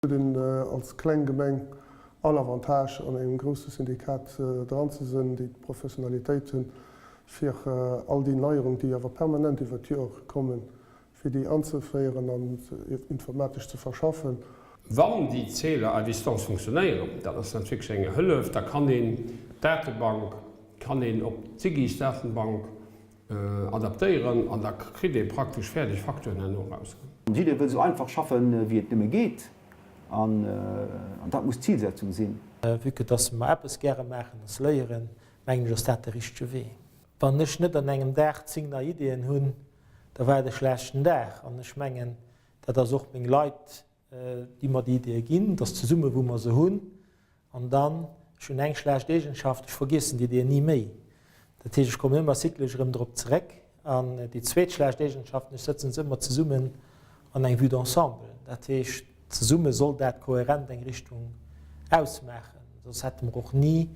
Huet een als kleng Gemeng all Avantage an engem grousse Syndikat dran ze sënn, déi d'Professionalitéit hunn, fir all déi Neierung, déi awer permanent iwwert d'Joere kommen, fir déi anzeféieren an informatesch ze verschaffen. Wann déi Zähler à distance funktionéieren, dat ass natierlech eng Hëllef, da kann een d'Datebank kann een op d'SIGIS-Datenbank adaptéieren an da kritt ee praktesch fäerdeg Facturen herno eraus. Jidderee wëll esou einfach schaffen, wéi et nëmme geet, an dat muss d'Zilsetzung sinn. Vue que dass mer eppes gäre maachen, ass léieren, mengen ech, ass dat de richtege Wee. Wann ech net an engem Dag 10 nei Ideeën hunn, da war et e schlechten Dag. An ech mengen, dat ass och meng Leit, déi mer déi Ideeë ginn, dass zesumme wou mer se hunn, An dann, ech hunn eng schlecht Eegenschaft, ech vergiessen déi Ideeën ni méi. Dat heescht, ech kommen ëmmer cyclesch erëm drop zeréck. An déi zweet schlecht Eegenschaft, ech sëtzen se ëmmer zesummen an eng Vue d'ensemble. Dat heescht, zesumme soll dat kohärent eng Richtung ausmaachen. Soss hätte mer och ni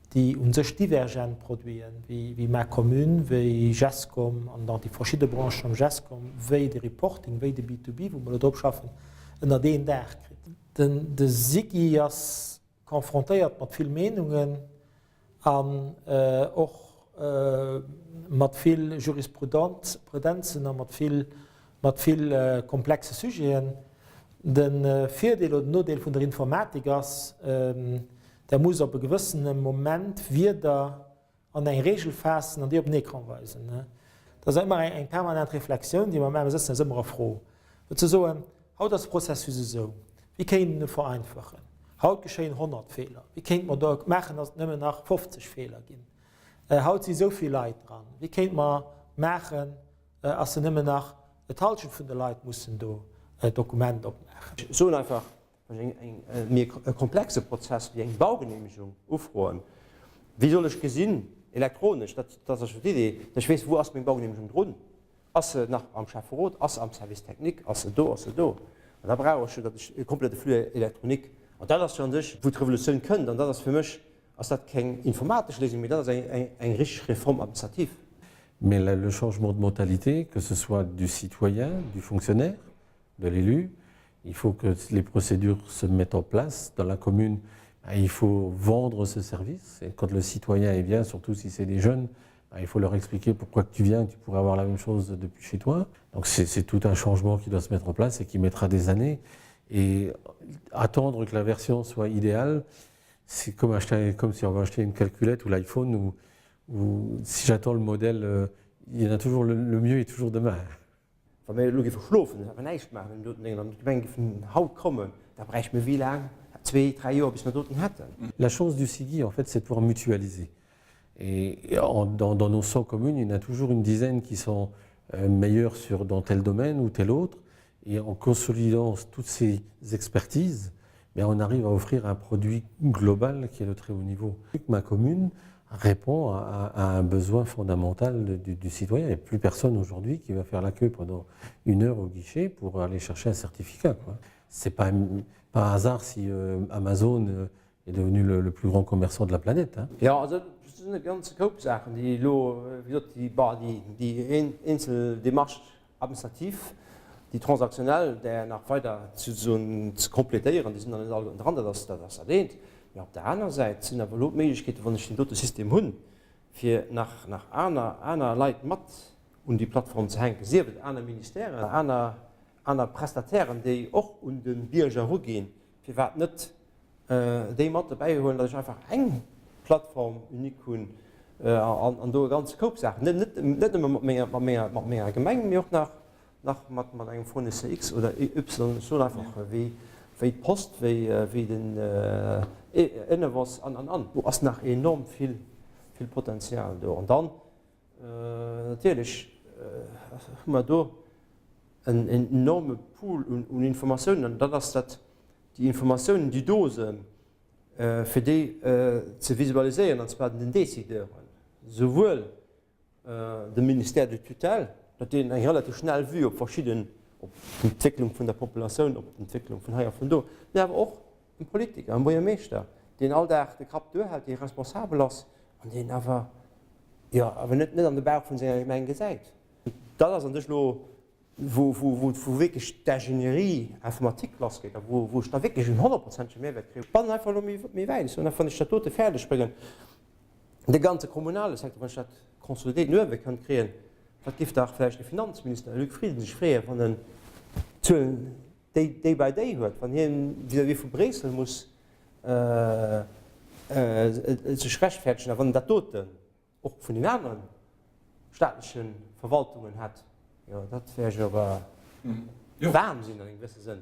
déi u sech divergent Produiten, wéi Ma Commune, wéi Gescom an dann déi verschidde Branchen am Gescom, wéi de Reporting, wéi de B2B, wou mer elo drop schaffen, ënnert een Daach kritt. Den de Siggy ass confrontéiert mat vill Meenungen an och mat vill Jurisprudenzen a mat vill mat vill komplexe Sujeten. De Virdeel oder den Nodeel vun der Informatik ass, der muss op e gewëssene Moment Wierder an eng Regel faassen an déi op den Ecran weisen. Dat ass ëmmer eng permanent Reflexioun, déi mer maachen. Mir sëtzen eis ëmmer a Fro, fir ze soen, Haut ass de Processus esou, wéi kéint een e vereinfachen? Haut geschéien 100 Feeler, wéi kéinte mer do maachen, datt et nëmmen nach 50 Feeler ginn? Haut si esou vill Leit dran, wéi kéinte mer maachen, ass se nëmmen nach d'Halschent vun de Leit mussen do e Dokument opmaachen? Ech soen einfach, Wann ech eng méi e komplexe Prozess wéi eng Baugenehmegung ufroen, wéi soll ech gesinn, elektronesch, dat ass jo d'Idee, datt ech weess, wou ass meng Baugenehmegung drun? Ass se nach am Schäfferot? Ass se am Service technique? Ass se do? Ass se do? An da brauch ech jo, datt ech e komplette Flux électronique, an dat ass jo an sech, wou d'Revolutioun kënnt, an dat ass fir mech, ass dat keng informatesch Léisung, mee dat ass eng richteg Réforme administrative. Mais le changement de mentalité, que ce soit du citoyen, du fonctionnaire, de l'élu, il faut que les procédures se mettent en place dans la commune. Il faut vendre ce service et quand le citoyen est bien, surtout si c'est des jeunes, il faut leur expliquer pourquoi que tu viens, tu pourrais avoir la même chose depuis chez toi. Donc c'est tout un changement qui doit se mettre en place et qui mettra des années. Et attendre que la version soit idéale, c'est comme, acheter, comme si on veut acheter une calculette ou l'iPhone ou, ou si j'attends le modèle, euh, il y en a toujours le, le mieux est toujours demain. Wa mir elo géife schlofen, awer näischt maachen an doten Déngen, an d'Gemeng géifen haut kommen, da bräichte mir wéi laang? Zwee, dräi Joer, bis mer doten hätten. La chance du SIGI, en fait, c'est de pouvoir mutualiser. Et en, dans, dans nos 100 communes, il y en a toujours une dizaine qui sont euh, meilleures sur, dans tel domaine ou tel autre. Et en consolidant toutes ces expertises, mais on arrive à offrir un produit global qui est de très haut niveau. Ma commune répond à, à un besoin fondamental de, du, du citoyen. Il n'y a plus personne aujourd'hui qui va faire la queue pendant une heure au guichet pour aller chercher un certificat. C'est pas par hasard si euh, Amazon euh, est devenu le, le plus grand commerçant de la planète. Hein. Ja, also dat sinn e ganze Koup Saachen, déi elo, wéi gesot, déi, bah, déi, déi eenzel Démarche administrative, déi transaktionell, där nach weider ze ze complétéieren, déi sinn nach net alleguerten dran, dat ass dat ass dat eent. Mä op der aner Säit sinn awer elo d'Méiglechkeeten, wann ech deen dote System hunn, fir nach nach aner aner Leit mat un déi Plattform ze hänken, sief et aner Ministèren, aner aner Prestatairen, déi och un de Bierger eruginn, Firwat net déi mat dobäi huelen, datt ech einfach eng Plateforme unique hunn an do e ganze Koup Saachen, net nëmme mat menger Gemeng, mee och nach mat engem Fournisseur X oder Y, ech soen einfach wéi d'Post, wéi den Enovos an, an, an. Do ass nach enorm vill Potenzial do. An dann Natierlech hu mer do en enorme Pool un Informatiounen, an dat ass dat, déi Informatiounen, déi do sinn, fir déi ze visualiséieren, an zwar den Décideuren, souwuel dem Ministère de tutelle, datt deen eng relativ schnell Vue op verschidden, op d'Entwécklung vun der Populatioun, op d'Entwécklung vun hei a vun do, mä awer och dem Politiker, dem Buergermeeschter, deen all Dag de Kapp duerhält, dee responsabel ass an deen awer, jo, awer net, net an de Bauch vun senger Gemeng gesäit. Dat ass an sech elo. Wou wierklech d'Ingénierie informatique lassgeet a wou ech da wierklech en honnertprozentege Mehrwert kréien. Ech bannen einfach elo méi wäit. Ech soen einfach, wann ech dat dote fäerdeg bréngen, de ganze kommunale Secteur, wann ech dat consolidéiert no uewe kënnt kréien, wat géif dach vläicht de Finanzminister, Här Luc Frieden, sech freeën, wann en d'Zuelen day by day huet, wann hien vis-à-vis vu Bréissel muss sech rechtfäerdegen a wann en dat doten och vun den aneren staatleche Verwaltungen hätt, jo, dat wär jo awer Wahnsinn an engem gewësse Sënn.